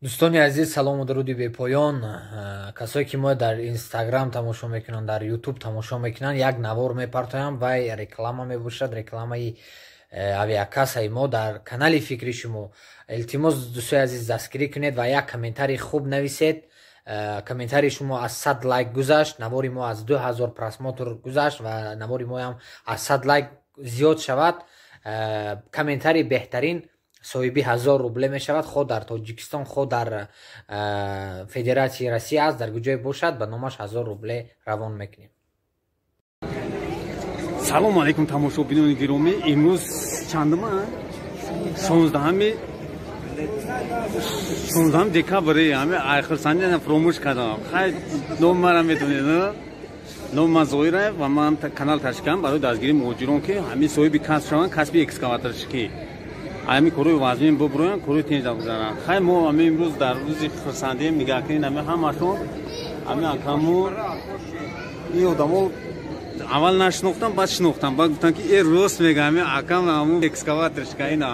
Дӯстони азиз, салому дуруди бепоён. Касое ки мо дар Инстаграм тамошо мекунанд, дар Ютуб тамошо мекунанд, як навор мепартоям, вай реклама мебошад, рекламаи авиакассаи мо дар канали «Фикри шумо». Илтимос, дӯстои азиз, дастгирӣ кунед ва як комментарии хуб нависед. Комментарии шумо аз 100 лайк гузашт, навори мо аз 2000 просмотр гузашт ва навори моам аз 100 лайк зиёд шавад, комментарии беҳтарин соҳиби 1000 рубле мешавад. Хо дар Тоҷикистон, хо дар Федератсияи Россия аст, дар куҷое бошад, ба номаш 1000 рубле равон мекунем. Салому алайкум, тамошобинони гиромӣ. Имрӯз чандума? 16-уми декабри. Ҳами айхурсандӣ фуромӯш кардам. Хай, ном мара медонед, ном ман Зоира ва ман канал ташкил кардам барои дастгирии муҳоҷирон, ки ҳамин соҳиби касб шаванд, касби экскаваторщикӣ, ҳами корҳои вазмин бубуроянд, корҳои тинҷ гузаранд. Хай, мо ҳами имрӯз дар рӯзи хурсандием. Нигаҳ кунед, ҳами ҳамашон, ҳами акаму ин одамо аввал нашинохтам, баъд шинохтам, баъд гуфтам, ки э, рост мега, ҳами акам ҳамун экскаваторщика. Ина,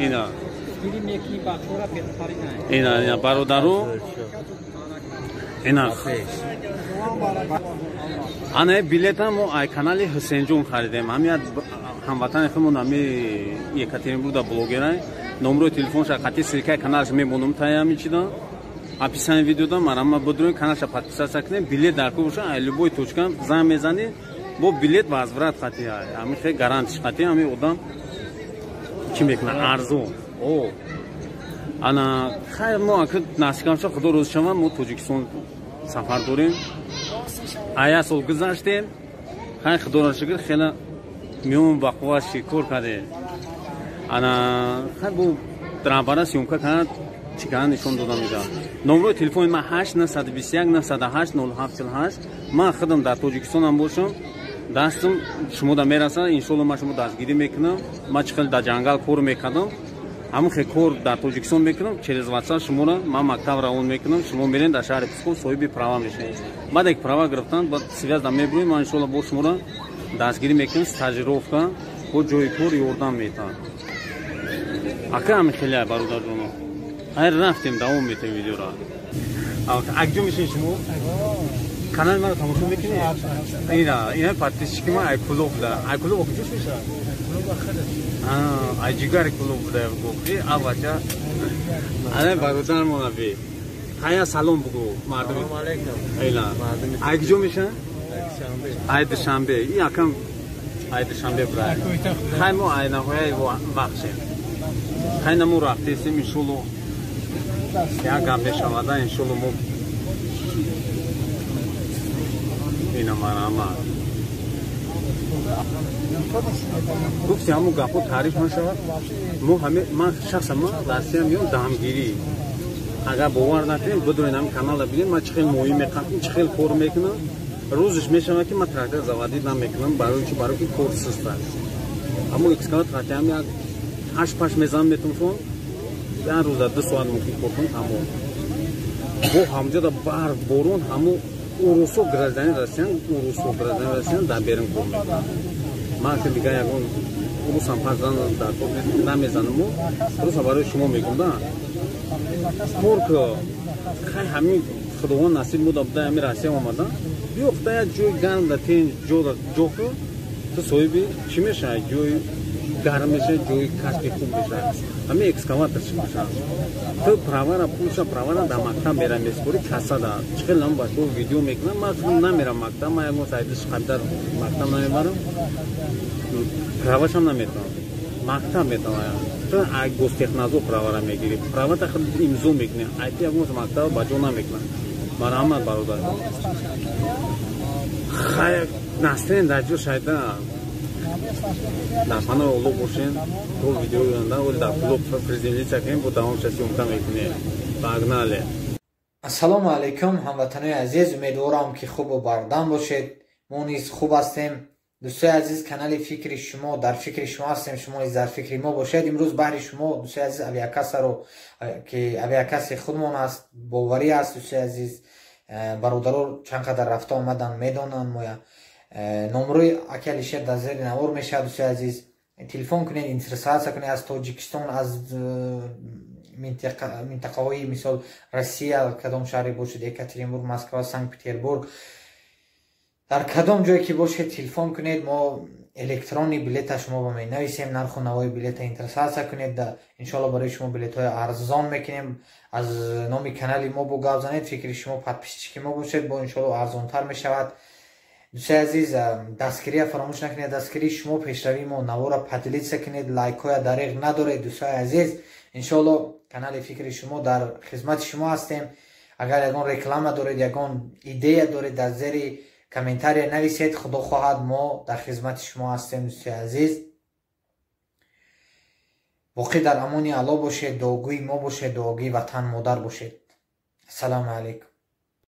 ина, ина, ина, бародару, ина, ана билета мо ай канали Ҳусейнҷон харидем. Ҳами ҳамватани худмон, ҳами Екатеринбургда блогера. Номерои телефонша қати ссылкаи каналаш мемонам таи ҳами чида, описание видеода. Марама бидурем, каналша подписаться кунем. Билет дар ку боша, ай любой точка занг мезанӣ, бо билет возврат қати, ҳами хе гарантиш қати. Ҳами одам чӣ мекунад, арзон. О, ана, хайр, мо ака насибамша, худо розӣ шавад, мо Тоҷикистон сафар дорем. Ая сол гузаштем, хай, худоро шукр, хела миён ба қувва кор кардем. Ана, хай, бо драбара съёмка кард, чӣ кардан нишон дода мешавад. Номерои телефони ман 8 921 908 07 48. Ман худам дар Тоҷикистонам бошам, дастам шумода мерасад, иншолло. Ман шумо дастгирӣ мекунам. Ман чӣ хел дар ҷангал кор мекардам, ҳамон хел кор дар Тоҷикистон мекунам. Через WhatsApp шуморо ман мактаб равон мекунам, шумо мерен, дар шаҳри Псков соҳиби права мешавед. Баъде ки права гирифтан, баъд связь да мебурем. Ман иншолло бо шуморо дастгирӣ мекунам, стажировка бо ҷои кор ёрдам метавам. Ака, ҳами хеле, бародарҷоно. Хайр, рафтем, давом метем видеоро. Акҷо мешин, шумо канали маро тамошо мекунед? Ина, ина подписчики ман ай Кулоб буда. Ай Кулоб куҷош мешавад? Ай ҷигари Кулоб буда. Гуфти авача, ана бародармона би. Ҳая, салом бугу мардум. Ина ай куҷо мешавад? Ай Душанбе. И акам ай Душанбе буда. Хай, мо ай наҳояи Вахшем. Хай, намо рафтесем, иншолло, як гап мешавада, иншолло. Мо ина, марама, гуфти, ҳамун гапҳо таъриф нашавад. Мо ҳаме, ман шахсан, ман Россия меём дамгирӣ. Агар бовар накунем, бидурен, ҳамин канала бинем, ман чӣ хел моҳӣ меқафм, чӣ хел кор мекунам. Рӯзиш мешавад, ки ман трактор заводить намекунам. Барои чи? Барои ки кор суст аст. Аммо экскаватор қатиам як ҳашт паш мезанам, метумфон, як рӯза 2 соат мумкин кор кунам, тамом. Бо ҳамҷода барф, борон. Ҳамун урусо гражданин Россиян, урусо гражданин Россиян дар берун кор мекунанд. Ман ки дигар ягон урусам пас дар кор намезанаму, руса барои шумо мегӯм да, кор ки хай, ҳамин худованд насиб буда буда, ҳамин Россия омада, биёфта як ҷои гарм да тинҷ ҷо ку, ту соҳиби чӣ мешавад? Ҷои гарм мешавад, ҷои касби хуб мешавад. Ҳамин экскаватор чӣ мешавад? Ту правара, пулша, правара дар мактаб мера меспорӣ, касада чӣ хел нам бачаҳо видео мекунам. Ман худам намерам мактаб, ман ягон сайдиш қабдар мактаб намебарам, правашам наметавонам, мактаб метавонам. Ту ай гостехнадзор правара мегирӣ, правата худ имзо мекунӣ, айти ягон мактаб ба ҷо намекунам. Марҳамат, бародар. Хай, настрин дар ҷо шайда, дар паноҳи Оллоҳ бошен то видеои оянда. Оли дар Кулоб приземлиться кунем, бо давомша съёмка мекунем. Погнали. Ассалому алайкум, ҳамватанои азиз. Умедворам, ки хубу бардам бошед. Мо низ хуб ҳастем. Дӯстои азиз, канали «Фикри шумо», дар фикри шумо ҳастем, шумо низ дар фикри мо бошед. Имрӯз баҳри шумо, дӯстои азиз, авиакассаро, ки авиакасси худмон аст, боварӣ аст, дӯстои азиз. Бародаро чанд қадар рафта омадан, медонанд моя. Номрои аки Алишер дар зери навор мешавад. Дӯстои азиз, телефон кунед, интересоваться кунед, аз Тоҷикистон, аз Минтақаҳои, мисол, Россия кадом шаҳре бошед, Екатеринбург, Москва, Санкт Петербург, дар кадом ҷое ки бошед, телефон кунед, мо электронный билета шумо ба менависем, нарху навои билета интересация кунед. Иншоалло, барои шумо билетҳои арзон мекунем. Аз номи канали мо бо гап занед, фикри шумо, подписчики мо бошед, бо иншоалло арзонтар мешавад. Дӯстои азиз, дастгирия фаромӯш накунед. Дастгирии шумо пешравии мо. Навора поделиться кунед, лайкҳоя дареғ надоред. Дӯстои азиз, иншоалло, канали «Фикри шумо» дар хизмати шумо ҳастем. Агар ягон реклама доред, ягон идея доред, дар зери комментария нависед. Худо хоҳад, мо дар хизмати шумо ҳастем. Дӯстои азиз, боқӣ дар амони Алло бошед, дуогӯи мо бошед, дуогӯи ватан модар бошед. Ассалому алайкум.